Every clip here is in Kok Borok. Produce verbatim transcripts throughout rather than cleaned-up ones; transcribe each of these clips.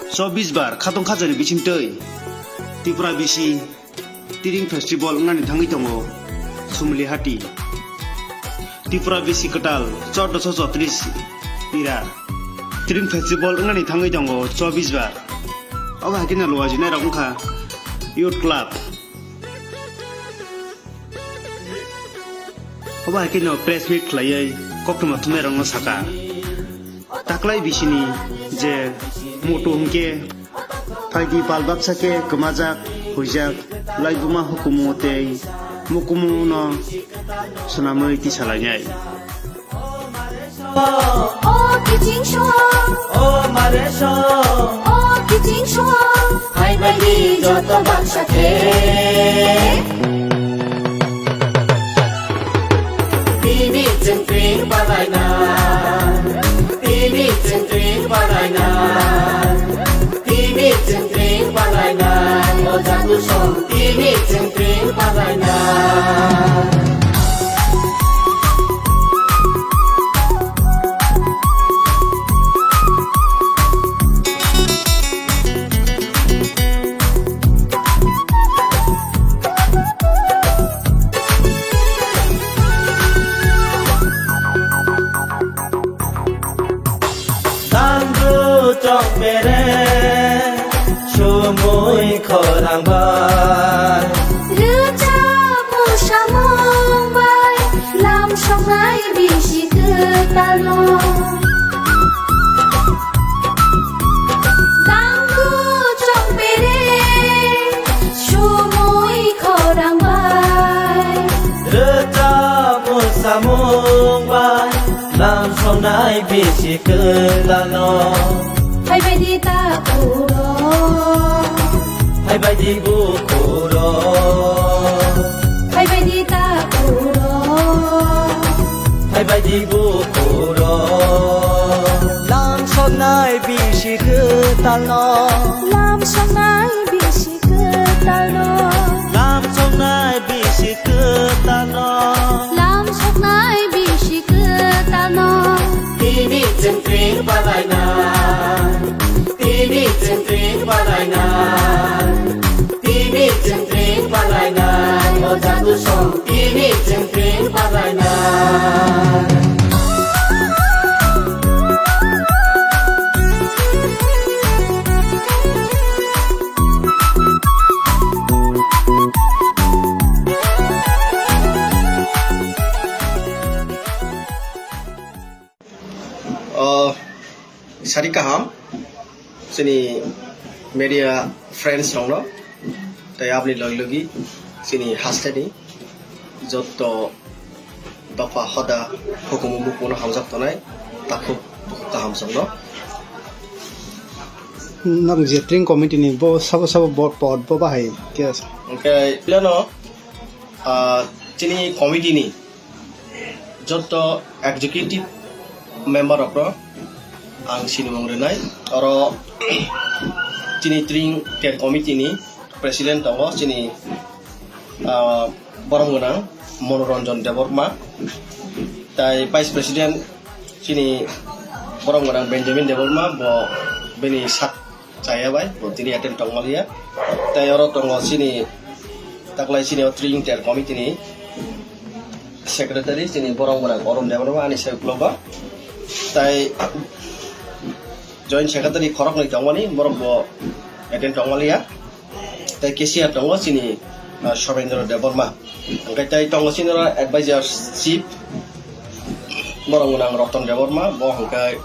Chobbish bar khatong khajani bisingtwi Tripura bisi Tring Festival wngnani thangwi tongo Sumlihati. Tripura bisi kwtal chordoso chotris ira Tring Festival wngnani thangwi tongo chobbish bar. Obo hai kheno luajinai rok wngkha Youth Club. Obo hai kheno press meet khlaiwi koktwma thumnairokno saka. Taklai bisini je moto hwnkhe phaidi pal baksa khe kwmajak, huijak, laibuma hukumu tei mukumu no swnamwi tisalainai. O kiching song. O mare song. O kiching song. Hai bai di joto baksa khe. Tini chwng tring palaina. Tini chwng tring palaina. Tini chwng tring palaina. O jadu song. Tini chwng tring palaina. Dangdu chok bere, sumui khorang bai. Rwchapmung samung bai, lam songnai bisi kwtalno. Dangdu chok bere, sumui khorang bai. Rwchapmung samung bai, lam songnai bisi kwtalno. Hai bai di ta kuro. Hai bai di bu kuro. Hai bai di ta kuro. Hai bai di bu kuro. Lam songnai bisi kwtalno. Lam songnai bisi kwtalno. Lam songnai bisi kwtalno. Lam songnai bisi kwtalno. Tini chwng tring palaina. Tini chwng tring palaina. Tini chwng tring palaina. O jadu song. Tini chwng tring palaina. O, sari kaham, chini media friends rokno, tei aboni logi logi chini hasteni joto dopha hoda hukumu mukumu no hamjak tonai, takhuk bukhuk kaham songno. Nang je tring committee ni bo sabo sabo bo pod bo bahai khe asa. Hwnkhe pleno, ah, chini committee ni joto executive member rokno ang sinimung rwnai. Oro chini tring ker committee ni president tongo chini, ah, borom gwnang Monoranjan Debbarma, tai vice president chini borom gwnang Benjamin Debbarma, bo bini sak chaya bai, bo tini attend tongmaliya. Tai oro tongo chini taklai chini o tring ker committee ni secretary chini borom gwnang Arun Debbarma ani sai uklogo. Tai joint secretary khoroknwi tongmani, borok bo attend tongmaliya. Tai cashier tongo chini, ah, Sobendra Debbarma. Hwnkhe tai tongo chini oro advisor chief, borom gwnang Ratan Debbarma, bo hwnkhe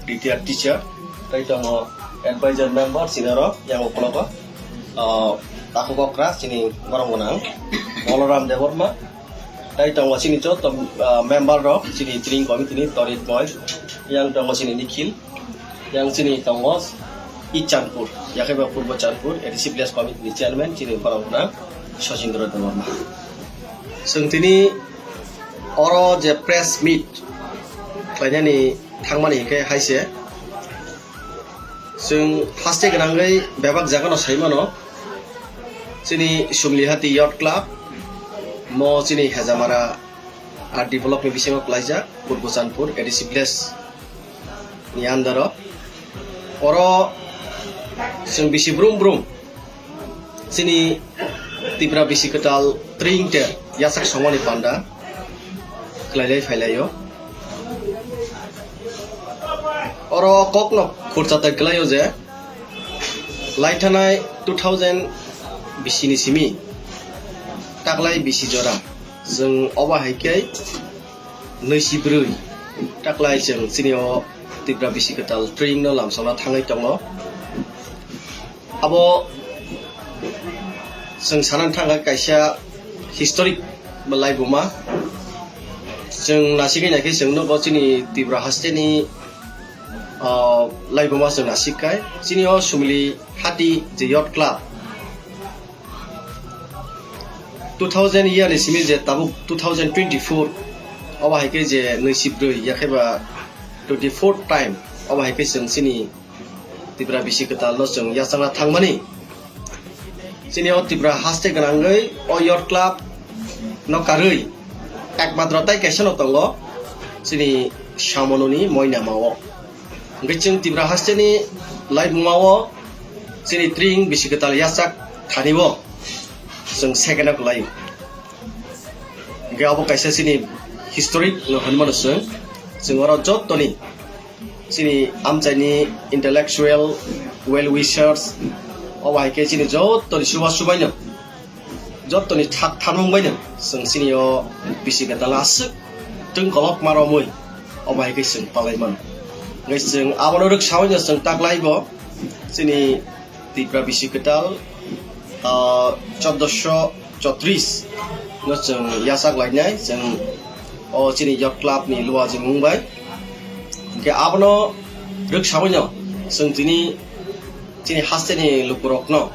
retired teacher. Tai tongo advisor member chini oro yang ukologo, ah, takhuk okra chini borom gwnang Balaram Debbarma. Tai tongo chini joto, ah, member rok chini tring committee ni torit moi. Yang tongo chini Nikhil. Yang chini tongo East Chandpur, yakhe bo Purbo Chandpur A D C village committee ni chairman chini borok na Sachindra Debbarma. Chwng tini oro je press meet khlainani thangmani hinkhe haise chwng haste gwnangwi bebak jagano saimano chini Sumlihati Youth Club mo chini Hejamara R D block ni bisingo klaijak Purbo Chandpur A D C village ni under o. Oro Chwng bisi brum brum chini Tipra bisi kwtal tring ter yasak songmani panda khlailai phailaio. Oro kokno khurchatai kwlaio je laithanai two thousand bisi ni simi taklai bisi jora chwng obo hai khe nui si brwi taklai chwng chini o Tipra bisi kwtal tring no lamsokna thangwi tongo. Abo chwng sanani thangkha kaisa historic ba laibuma. Chwng nasigwi naikhe chwng nugo chini Tipra hasteni, ah, laibuma chwng nasikkhai. Chini o Sumili Hati je Yacht Club two thousand year ni simi je tabuk two thousand twenty-four obo hai khe je nui si brwi yakheba twenty-fourth time obo hai khe chwng chini Tipra bisi kwtal no chwng yachakna thangmani. Chini o Tipra haste gwnangwi o Yacht Club no karwi ekmatro tai kaisa no tongo chini Samononi Moinama o. Hwnkhe chwng Tipra hasteni laibuma o chini tring bisi kwtal yachak thani o chwng second o kwlaio. Hwnkhe abo kaisa chini historic no hwnmano chwng. Chwng oro jottoni chini amchaini intellectual, well wishers, obo hai khe chini jottoni chuba chubaino, jottoni thak thanmung baino chwng chini o bisi kwtal aswk twng kolokma romwi obo hai khe chwng palai mano. Hwnkhe chwng abono rwksaoino chwng taklaibo chini Tipra bisi kwtal, ah, chauddosho chotris no chwng yachak lainai, chwng o chini Yacht Club ni luajimung bai. Hwnkhe abono rwksaoino chwng tini chini hasteni lukurokno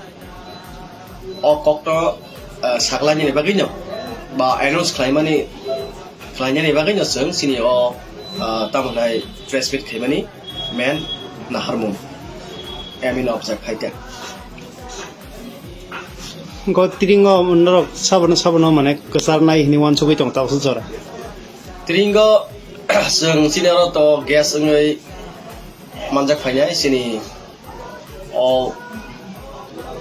o kokno, ah, saklainani bagwino ba announce khlaimani, khlainani bagwino chwng chini o, ah, tamo hwnai press meet khaimani main naharmung, aim in object hai khe. Go tringo norok sabono sabono mane kwcharnai hinwi uansugwi tong tabuk jora. Tringo chwng chini oro to guest wngwi manjak phainai chini o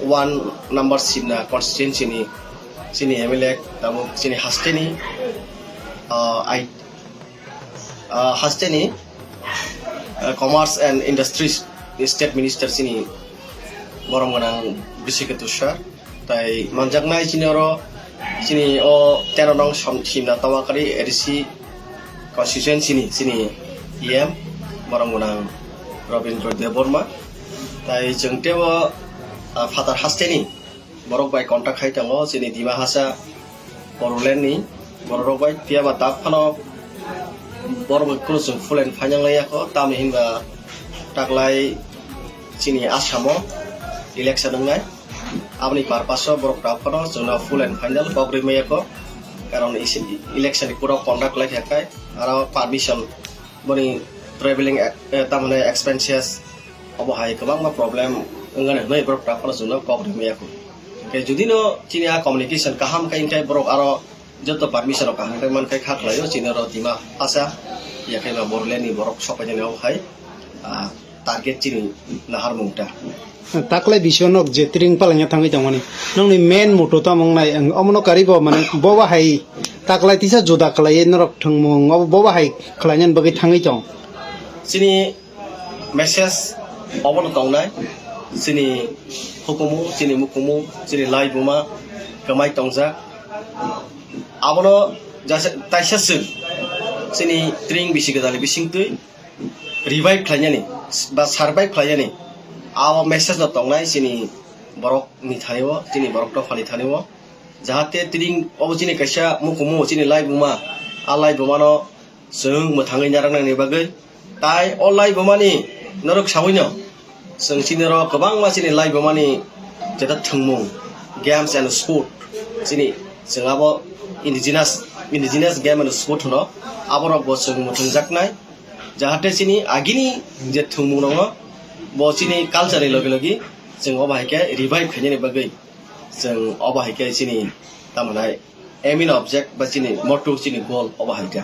one number Simna constituency ni chini M L A tabuk chini hasteni, ah, I, ah, hasteni, ah, Commerce and Industries State Minister chini borom gwnang Brisiketu sir. Tai manjaknai chini oro chini o tero nong som-, Simna Tawakari A D C constituency ni chini E M borom gwnang Rabindra Debbarma. Tai chwng tebo, ah, phatar hasteni borok bai contact khai tongo chini Dima Hasa Bodoland ni borok rok bai, phiya ba tak phano borok bai kunu chwng full and final ya kho, tamni hinba taklai chini Assam o election wngnai. Aboni purpose o borok rok phano chwngno full and final kok rwi maya kho, karon isi-, election ni pura conduct lai kha khai, aro permission boni traveling, eh, tamoni expenses obo hai kwbangma problem wngani hwnwi borok rok phano chwngno kok rwi maya kho. Hwnkhe jodi no chini a communication kaham khai hwnkhe borok aro joto permission rok kaham khai man khai kha khlaio chini oro Dima Hasa, yakhai ba Bodoland ni borok sok painani obo hai, ah, target chini naharmung ta. Taklai bisio nok je tring palangya thangwi tongmani. Nokni main motto tamo wngnai, ang omono karibo mane boba hai taklai tisa juda khlaiwi norok thwngmung obo boba hai khlainani bagwi thangwi tong. Chini message obono tongnai, chini hukumu, chini mukumu, chini laibuma kwmai tongjak. Abono jasa-, taisa chwng chini tring bisi gwdalni bisingtwi revive khlainani ba survive khlainani, abo message no tongnai chini borok ni thani o, chini borok dophani thani o, jahate tini obo chini kaisa mukumu chini laibuma, a laibuma no chwng mwthangwi narwknani bagwi, tai o laibuma ni norok sawi no chwng chini oro kwbangma chini laibuma ni jeta thwngmung, games and sport, chini chwng abo indigenous, indigenous game and sport hwno, aborok bo chwng mwthangjaknai. Jahate chini agini je thwngmung rokno bo chini culture ni logi logi chwng obo hai khe revive khainani bagwi chwng obo hai khe chini tamo nai aim in object ba chini motto chini goal obo hai khe.